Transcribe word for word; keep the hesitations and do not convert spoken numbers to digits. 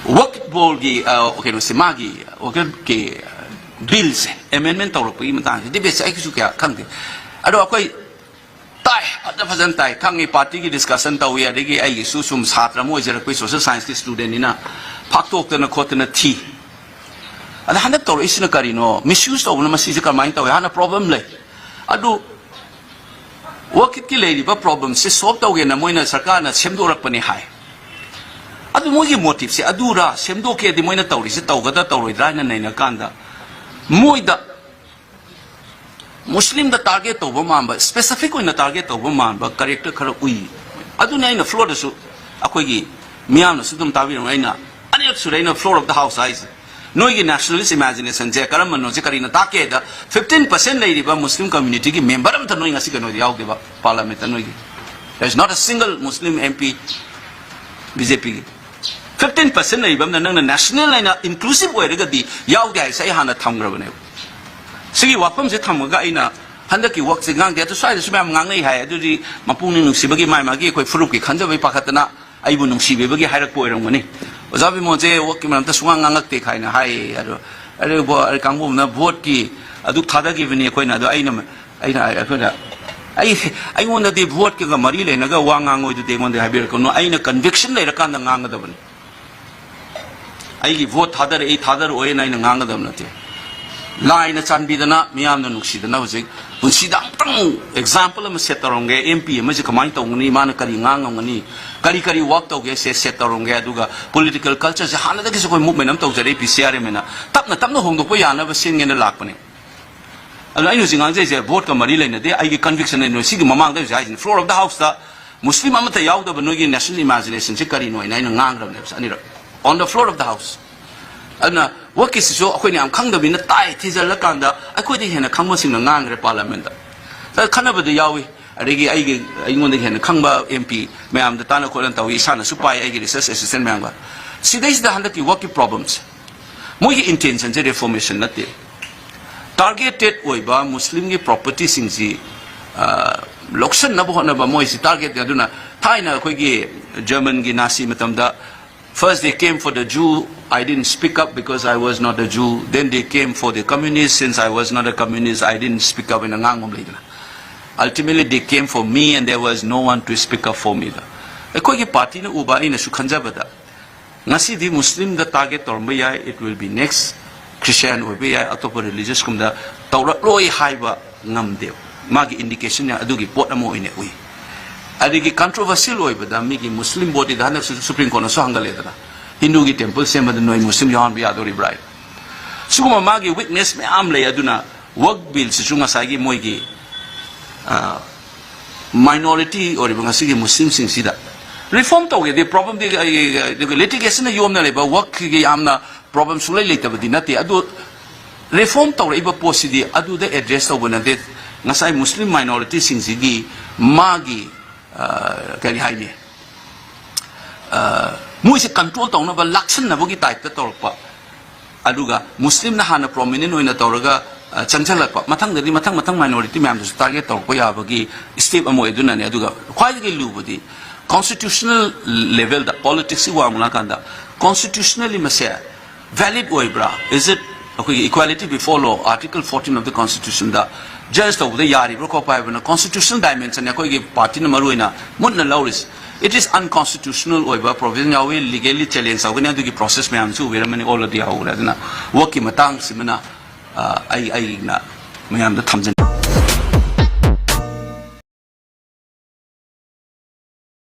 ꯋꯛꯐ ꯕꯣꯔꯗꯀꯤ, ꯑ, ꯀꯩꯅꯣꯁꯦ, ꯃꯥꯒꯤ ꯋꯛꯐꯀꯤ, ꯑ, ꯕꯤꯜꯁꯦ ꯑꯦꯃꯦꯟꯃꯦꯟ ꯇꯧꯔꯛꯄꯒꯤ ꯃꯇꯥꯡꯁꯦ ꯗꯤꯕꯦꯠꯁꯦ ꯑꯩꯒꯤꯁꯨ ꯀꯌꯥ ꯈꯪꯗꯦ꯫ ꯑꯗꯣ ꯑꯩꯈꯣꯏ ꯇꯥꯏ, ꯐꯖ ꯐꯖꯅ ꯇꯥꯏ, ꯈꯪꯉꯤ, ꯄꯥꯔꯇꯤꯒꯤ ꯗꯤꯁꯀꯁꯟ ꯇꯧꯏ, ꯑꯗꯒꯤ ꯑꯩꯒꯤꯁꯨ ꯁꯨꯝ ꯁꯥꯇ꯭ꯔ ꯑꯃ ꯑꯣꯏꯖꯔꯛꯄꯒꯤ ꯁꯣꯁꯦꯜ ꯁꯥꯏꯟꯁꯀꯤ ꯁ꯭ꯇꯨꯗꯦꯟꯅꯤꯅ ꯐꯥꯛꯇꯣꯛꯇꯅ ꯈꯣꯠꯇꯅ ꯊꯤ꯫ ꯑꯗ ꯍꯟꯗꯛ ꯇꯧꯔꯛꯏꯁꯤꯅ ꯀꯔꯤꯅꯣ? ꯃꯤꯁꯌꯨꯁ ꯇꯧꯕꯅ ꯃꯁꯤꯁꯦ ꯀꯃꯥꯏꯅ ꯇꯧꯏ? ꯍꯥꯟꯅ ꯄ꯭ꯔꯣꯕ꯭ꯂꯦꯝ ꯂꯩ꯫ ꯑꯗꯨ ꯋꯛꯐꯀꯤ ꯂꯩꯔꯤꯕ ꯄ꯭ꯔꯣꯕ꯭ꯂꯦꯝꯁꯦ ꯁꯣꯜꯕ ꯇꯧꯒꯦꯅ ꯃꯣꯏꯅ ꯁꯔꯀꯥꯔꯅ ꯁꯦꯝꯗꯣꯔꯛꯄꯅꯤ ꯍꯥꯏ꯫ ꯑꯗꯨ ꯃꯣꯏꯒꯤ ꯃꯣꯇꯤꯚꯁꯦ ꯑꯗꯨꯔꯥ, ꯁꯦꯝꯗꯣꯛꯀꯦꯗꯤ ꯃꯣꯏꯅ ꯇꯧꯔꯤꯁꯦ ꯇꯧꯒꯗ꯭ꯔꯥ ꯇꯧꯔꯣꯏꯗ꯭ꯔꯥ ꯍꯥꯏꯅ ꯅꯩꯅꯀꯥꯟꯗ ꯃꯣꯏꯗ ꯃꯨꯁꯂꯤꯝꯗ ꯇꯥꯔꯒꯦꯠ ꯇꯧꯕ ꯃꯥꯟꯕ, ꯁ꯭ꯄꯦꯁꯤꯐꯤꯛ ꯑꯣꯏꯅ ꯇꯥꯔꯒꯦꯠ ꯇꯧꯕ ꯃꯥꯟꯕ ꯀꯦꯔꯦꯛꯇꯔ ꯈꯔ ꯎꯏ꯫ ꯑꯗꯨꯅꯤ ꯑꯩꯅ ꯐ꯭ꯂꯣꯔꯗꯁꯨ, ꯑꯩꯈꯣꯏꯒꯤ ꯃꯤꯌꯥꯝꯅꯁꯨ ꯑꯗꯨꯝ ꯇꯥꯕꯤꯔꯝꯒꯅꯤ, ꯑꯩꯅ ꯑꯅꯤꯔꯛ ꯁꯨꯔꯦ ꯑꯩꯅ ꯐ꯭ꯂꯣꯔ ꯑꯣꯐ ꯗ ꯍꯥꯎꯁ ꯍꯥꯏꯁꯦ꯫ ꯅꯣꯏꯒꯤ ꯅꯦꯁꯅꯦꯂꯤꯁ ꯏꯃꯦꯖꯤꯅꯦꯁꯟꯁꯦ ꯀꯔꯝꯕꯅꯣꯁꯦ ꯀꯔꯤꯅꯣ ꯇꯥꯛꯀꯦꯗ, ꯐꯤꯐꯇꯤꯟ ꯄꯥꯔꯁꯦꯟ ꯂꯩꯔꯤꯕ ꯃꯨꯁꯂꯤꯝ ꯀꯝꯃ꯭ꯌꯨꯅꯤꯇꯤꯒꯤ ꯃꯦꯝꯕꯔ ꯑꯝꯇ ꯅꯣꯏ ꯉꯁꯤ ꯀꯩꯅꯣꯗ ꯌꯥꯎꯗꯦꯕ, ꯄꯥꯔꯂꯥꯃꯦꯟꯠꯇ ꯅꯣꯏꯒꯤ꯫ There is not a single Muslim M P B J ꯄꯤꯒꯤ꯫ ꯐꯤꯐꯇꯤꯟ ꯄꯥꯔꯁꯦꯟ ꯂꯩꯕ ꯑꯃꯅ ꯅꯪꯅ ꯅꯦꯁꯅꯦꯜ ꯍꯥꯏꯅ ꯏꯟꯀ꯭ꯂꯨꯁꯤꯚ ꯑꯣꯏꯔꯒꯗꯤ ꯌꯥꯎꯗꯦ ꯍꯥꯏꯁꯦ ꯑꯩ ꯍꯥꯟꯅ ꯊꯝꯈ꯭ꯔꯕꯅꯦꯕ꯫ ꯁꯤꯒꯤ ꯋꯥꯐꯝꯁꯦ ꯊꯝꯃꯒ ꯑꯩꯅ ꯍꯟꯗꯛꯀꯤ ꯋꯛꯐꯁꯦ ꯉꯥꯡꯗꯦ, ꯑꯗꯨ ꯁ꯭ꯋꯥꯏꯗꯁꯨ ꯃꯌꯥꯝ ꯉꯥꯡꯅꯩ ꯍꯥꯏ, ꯑꯗꯨꯗꯤ ꯃꯄꯨꯛꯅꯤꯡ ꯅꯨꯡꯁꯤꯕꯒꯤ ꯃꯥꯏ ꯃꯥꯒꯤ ꯑꯩꯈꯣꯏ ꯐꯨꯔꯨꯞꯀꯤ ꯈꯟꯖꯕꯒꯤ ꯄꯥꯈꯠꯇꯅ ꯑꯩꯕꯨ ꯅꯨꯡꯁꯤꯕꯤꯕꯒꯤ ꯍꯥꯏꯔꯛꯄ ꯑꯣꯏꯔꯝꯒꯅꯤ꯫ ꯑꯣꯖꯥ ꯕꯤꯃꯣꯜꯁꯦ ꯋꯛꯐꯀꯤ ꯃꯔꯝꯗ ꯁꯨꯡꯉꯥꯡ ꯉꯥꯡꯉꯛꯇꯦ ꯀꯥꯏꯅ ꯍꯥꯏ꯫ ꯑꯗꯣ ꯑꯗꯨꯕꯨ ꯑꯩ ꯀꯥꯡꯕꯨ ꯑꯃꯅ ꯚꯣꯠꯀꯤ ꯑꯗꯨꯛ ꯊꯥꯗꯈꯤꯕꯅꯤ ꯑꯩꯈꯣꯏꯅ, ꯑꯗꯣ ꯑꯩꯅ, ꯑꯩꯅ, ꯑꯩꯈꯣꯏꯅ, ꯑꯩ, ꯑꯩꯉꯣꯟꯗꯗꯤ ꯚꯣꯠꯀꯤꯒ ꯃꯔꯤ ꯂꯩꯅꯒ ꯋꯥ ꯉꯥꯡꯉꯣꯏꯗꯨꯗꯤ ꯑꯩꯉꯣꯟꯗ ꯍꯥꯏꯕꯤꯔꯛꯀꯅꯨ, ꯑꯩꯅ ꯀꯟꯚꯤꯛꯁꯟ ꯂꯩꯔꯀꯥꯟꯗ ꯉꯥꯡꯒꯗꯕꯅꯤ꯫ ꯑꯩꯒꯤ ꯚꯣꯠ ꯊꯥꯗꯔꯛꯏ ꯊꯥꯗꯔꯛꯑꯣꯏꯅ ꯑꯩꯅ ꯉꯥꯡꯒꯗꯕ ꯅꯠꯇꯦ꯫ ꯂꯥꯏꯅ ꯆꯥꯟꯕꯤꯗꯅ, ꯃꯤꯌꯥꯝꯅ ꯅꯨꯡꯁꯤꯗꯅ ꯍꯧꯖꯤꯛ ꯄꯨꯟꯁꯤꯗ ꯑꯃꯨꯛꯇꯪ ꯑꯦꯛꯖꯥꯝꯄꯜ ꯑꯃ ꯁꯦꯠ ꯇꯧꯔꯝꯒꯦ꯫ ꯑꯦꯝ ꯄꯤ ꯑꯃꯁꯦ ꯀꯃꯥꯏꯅ ꯇꯧꯒꯅꯤ, ꯃꯥꯅ ꯀꯔꯤ ꯉꯥꯡꯉꯝꯒꯅꯤ, ꯀꯔꯤ ꯀꯔꯤ ꯋꯥꯛ ꯇꯧꯒꯦ, ꯁꯦ ꯁꯦꯠ ꯇꯧꯔꯝꯒꯦ꯫ ꯑꯗꯨꯒ ꯄꯣꯂꯤꯇꯤꯀꯦꯜ ꯀꯜꯆꯔꯁꯦ ꯍꯥꯟꯅꯗꯒꯤꯁꯨ ꯑꯩꯈꯣꯏ ꯃꯨꯚꯃꯦꯟ ꯑꯃ ꯇꯧꯖꯔꯛꯏ, ꯄꯤ ꯁꯤ ꯑꯥꯔ ꯑꯦꯝ ꯑꯅ꯫ ꯇꯞꯅ ꯇꯞꯅ ꯍꯣꯡꯗꯣꯛꯄ ꯌꯥꯅꯕ ꯁꯤꯟꯒꯦꯅ ꯂꯥꯛꯄꯅꯦ꯫ ꯑꯗꯨꯅ ꯑꯩꯅ ꯍꯧꯖꯤꯛ ꯉꯥꯡꯖꯩꯁꯦ ꯚꯣꯠꯀ ꯃꯔꯤ ꯂꯩꯅꯗꯦ, ꯑꯩꯒꯤ ꯀꯟꯚꯤꯛꯁꯟ ꯂꯩꯅ ꯁꯤꯒꯤ ꯃꯃꯥꯡꯗ ꯍꯧꯖꯤꯛ ꯍꯥꯏꯁꯤꯅꯤ, ꯐ꯭ꯂꯣꯔ ꯑꯣꯐ ꯗ ꯍꯥꯎꯁꯇ ꯃꯨꯁꯂꯤꯝ ꯑꯃꯠꯇ ꯌꯥꯎꯗꯕ ꯅꯣꯏꯒꯤ ꯅꯦꯁꯅꯦꯜ ꯏꯃꯦꯖꯤꯅꯦꯁꯟꯁꯦ ꯀꯔꯤꯅꯣ ꯍꯥꯏꯅ ꯑꯩꯅ ꯉꯥꯡꯈ꯭ꯔꯕꯅꯦꯕ ꯑꯅꯤꯔꯛ, on the floor of the house꯫ ꯑꯗꯨꯅ ꯋꯛꯐꯀꯤꯁꯤꯁꯨ ꯑꯩꯈꯣꯏꯅ ꯌꯥꯝ ꯈꯪꯗꯕꯅꯤꯅ ꯇꯥꯏ, ꯊꯤꯖꯤꯜꯂꯀꯥꯟꯗ ꯑꯩꯈꯣꯏꯗꯒꯤ ꯍꯦꯟꯅ ꯈꯪꯕꯁꯤꯡꯅ ꯉꯥꯡꯈ꯭ꯔꯦ ꯄꯥꯔꯂꯥꯃꯦꯟꯠꯇ꯫ ꯑꯗ ꯈꯟꯅꯕꯗ ꯌꯥꯎꯏ, ꯑꯗꯒꯤ ꯑꯩꯒꯤ, ꯑꯩꯉꯣꯟꯗꯒꯤ ꯍꯦꯟꯅ ꯈꯪꯕ ꯑꯦꯝ ꯄꯤ ꯃꯌꯥꯝꯗ ꯇꯥꯟꯅ ꯈꯣꯠꯅ ꯇꯧꯏ, ꯏꯁꯥꯅꯁꯨ ꯄꯥꯏ ꯑꯩꯒꯤ ꯔꯤꯁꯔꯁ ꯑꯦꯁꯤꯁꯇꯦꯟ ꯃꯌꯥꯝꯒ꯫ ꯁꯤꯗꯩꯁꯤꯗ ꯍꯟꯗꯛꯀꯤ ꯋꯛꯐꯀꯤ ꯄ꯭ꯔꯣꯕ꯭ꯂꯦꯝꯁꯦ, ꯃꯣꯏꯒꯤ ꯏꯟꯇꯦꯟꯁꯟꯁꯦ ꯔꯤꯐꯣꯔꯃꯦꯁꯟ ꯅꯠꯇꯦ, ꯇꯥꯔꯒꯦꯇꯦꯠ ꯑꯣꯏꯕ ꯃꯨꯁꯂꯤꯝꯒꯤ ꯄ꯭ꯔꯣꯄꯔꯇꯤꯁꯤꯡꯁꯤ, ꯑ, ꯂꯧꯁꯤꯟꯅꯕ ꯍꯣꯠꯅꯕ ꯃꯣꯏꯁꯤ ꯇꯥꯔꯒꯦꯠ꯫ ꯑꯗꯨꯅ ꯊꯥꯏꯅ ꯑꯩꯈꯣꯏꯒꯤ ꯖꯔꯃꯟꯒꯤ ꯅꯥꯁꯤ ꯃꯇꯝꯗ First they came for the Jew, I didn't speak up because I was not a Jew. Then they came for the communist, since I was not a communist, I didn't speak up in a ngang ꯂꯩꯗꯅ. Ultimately they came for me and there was no one to speak up for me. ꯑꯩꯈꯣꯏꯒꯤ ꯄꯥꯔꯇꯤꯅ ꯎꯕ ꯑꯩꯅꯁꯨ ꯈꯟꯖꯕꯗ, ꯉꯁꯤꯗꯤ ꯃꯨꯁꯂꯤꯝꯗ target ꯇꯧꯔꯝꯕ ꯌꯥꯏ, it will be next Christian ꯑꯣꯏꯕ ꯌꯥꯏ, ꯑꯇꯣꯞꯄ ꯔꯤꯂꯤꯖꯁꯀꯨꯝꯗ ꯇꯧꯔꯛꯂꯣꯏ ꯍꯥꯏꯕ ꯉꯝꯗꯦꯕ꯫ ꯃꯥꯒꯤ ꯏꯟꯗꯤꯀꯦꯁꯟ ꯑꯗꯨꯒꯤ ꯄꯣꯠ ꯑꯃ ꯑꯣꯏꯅ ꯎꯏ꯫ ꯑꯗꯒꯤ ꯀꯟꯇ꯭ꯔꯣꯚꯔꯁꯤꯌꯦꯜ ꯑꯣꯏꯕꯗ ꯃꯤꯒꯤ ꯃꯨꯁꯂꯤꯝ ꯚꯣꯠꯇꯤꯗ ꯍꯟꯗꯛꯁꯨ ꯁꯨꯄ꯭ꯔꯤꯝ ꯀꯣꯔꯠꯅꯁꯨ ꯍꯪꯒꯠꯂꯦꯗꯅ, ꯍꯤꯟꯗꯨꯒꯤ ꯇꯦꯝꯄꯜ ꯁꯦꯝꯕꯗ ꯅꯣꯏ ꯃꯨꯁꯂꯤꯝ ꯌꯥꯎꯍꯟꯕ ꯌꯥꯗꯣꯔꯤꯕ꯭ꯔꯥ ꯍꯥꯏꯅ꯫ ꯁꯤꯒꯨꯝꯕ ꯃꯥꯒꯤ ꯋꯤꯛꯅꯦꯁ ꯃꯌꯥꯝ ꯂꯩ꯫ ꯑꯗꯨꯅ ꯋꯛꯐ ꯕꯤꯜꯁꯤꯁꯨ ꯉꯁꯥꯏꯒꯤ ꯃꯣꯏꯒꯤ ꯃꯥꯏꯅꯣꯔꯤꯇꯤ ꯑꯣꯏꯔꯤꯕ ꯉꯁꯤꯒꯤ ꯃꯨꯁꯂꯤꯝꯁꯤꯡꯁꯤꯗ ꯔꯤꯐꯣꯔꯝ ꯇꯧꯒꯦꯗꯤ ꯄ꯭ꯔꯣꯕ꯭ꯂꯦꯝꯗꯤ ꯂꯤꯇꯤꯒꯦꯁꯟꯅ ꯌꯣꯝꯅ ꯂꯩꯕ ꯋꯛꯀꯤ ꯌꯥꯝꯅ ꯄ꯭ꯔꯣꯕ꯭ꯂꯦꯝ ꯁꯨꯡꯂꯩ ꯂꯩꯇꯕꯗꯤ ꯅꯠꯇꯦ꯫ ꯑꯗꯨ ꯔꯤꯐꯣꯔꯝ ꯇꯧꯔꯛꯏꯕ ꯄꯣꯠꯁꯤꯗꯤ ꯑꯗꯨꯗ ꯑꯦꯗ꯭ꯔꯦꯁ ꯇꯧꯕ ꯅꯠꯇꯦ꯫ ꯉꯁꯥꯏ ꯃꯨꯁꯂꯤꯝ ꯃꯥꯏꯅꯣꯔꯤꯇꯤꯁꯤꯡꯁꯤꯒꯤ ꯃꯥꯒꯤ ꯑ, ꯀꯔꯤ ꯍꯥꯏꯅꯤ, ꯑ, ꯃꯣꯏꯁꯦ ꯀꯟꯇ꯭ꯔꯣꯜ ꯇꯧꯅꯕ ꯂꯥꯛꯁꯟꯅꯕꯒꯤ ꯇꯥꯏꯞꯇ ꯇꯧꯔꯛꯄ, ꯑꯗꯨꯒ ꯃꯨꯁꯂꯤꯝꯅ ꯍꯥꯟꯅ ꯄ꯭ꯔꯣꯃꯤꯅꯦꯟ ꯑꯣꯏꯅ ꯇꯧꯔꯒ ꯑ, ꯆꯪꯁꯤꯜꯂꯛꯄ, ꯃꯊꯪꯗꯗꯤ ꯃꯊꯪ ꯃꯊꯪ ꯃꯥꯏꯅꯣꯔꯤꯇꯤ ꯃꯌꯥꯝꯗꯨꯁꯨ ꯇꯥꯔꯒꯦꯠ ꯇꯧꯔꯛꯄ ꯌꯥꯕꯒꯤ ꯁ꯭ꯇꯦꯞ ꯑꯃ ꯑꯣꯏ꯫ ꯑꯗꯨꯅꯅꯦ꯫ ꯑꯗꯨꯒ ꯈ꯭ꯋꯥꯏꯗꯒꯤ ꯂꯨꯕꯗꯤ ꯀꯣꯟꯁꯇꯤꯇ꯭ꯌꯨꯁꯅꯦꯜ ꯂꯦꯚꯦꯜꯗ ꯄꯣꯂꯤꯇꯤꯛꯁꯁꯤ ꯋꯥꯡꯂꯀꯥꯟꯗ ꯀꯣꯟꯁꯇꯤꯇ꯭ꯌꯨꯁꯅꯦꯜꯂꯤ ꯃꯁꯦ ꯚꯦꯂꯤꯗ ꯑꯣꯏꯕ꯭ꯔꯥ? Is it ꯑꯩꯈꯣꯏꯒꯤ equality before law, Article fourteen of the Constitution the just ꯇꯧꯕꯗ ꯌꯥꯔꯤꯕ꯭ꯔꯥ ꯈꯣꯠꯄ ꯍꯥꯏꯕꯅ ꯀꯣꯟꯁꯇꯤꯇ꯭ꯌꯨꯁꯅꯦꯜ ꯗꯥꯏꯃꯦꯟꯁꯟꯅꯦ ꯑꯩꯈꯣꯏꯒꯤ ꯄꯥꯔꯇꯤꯅ ꯃꯔꯨꯑꯣꯏꯅ ꯃꯨꯟꯅ ꯂꯧꯔꯤꯁꯦ꯫ It is unconstitutional ꯑꯣꯏꯕ ꯄ꯭ꯔꯣꯕꯤꯖꯟ ꯌꯥꯎꯏ, ꯂꯤꯒꯦꯜꯂꯤ ꯆꯦꯂꯦꯟꯖ ꯇꯧꯒꯅꯤ꯫ ꯑꯗꯨꯒꯤ ꯄ꯭ꯔꯣꯁꯦꯁ ꯃꯌꯥꯝꯁꯨ ꯎꯕꯤꯔꯝꯃꯅꯤ, ꯑꯣꯜꯔꯦꯗꯤ ꯍꯧꯈ꯭ꯔꯦ꯫ ꯑꯗꯨꯅ ꯋꯛꯀꯤ ꯃꯇꯥꯡꯁꯤꯃꯅ ꯑ, ꯑꯩ ꯑꯩꯅ ꯃꯌꯥꯝꯗ ꯊꯝꯖꯅꯤꯡꯉꯤ꯫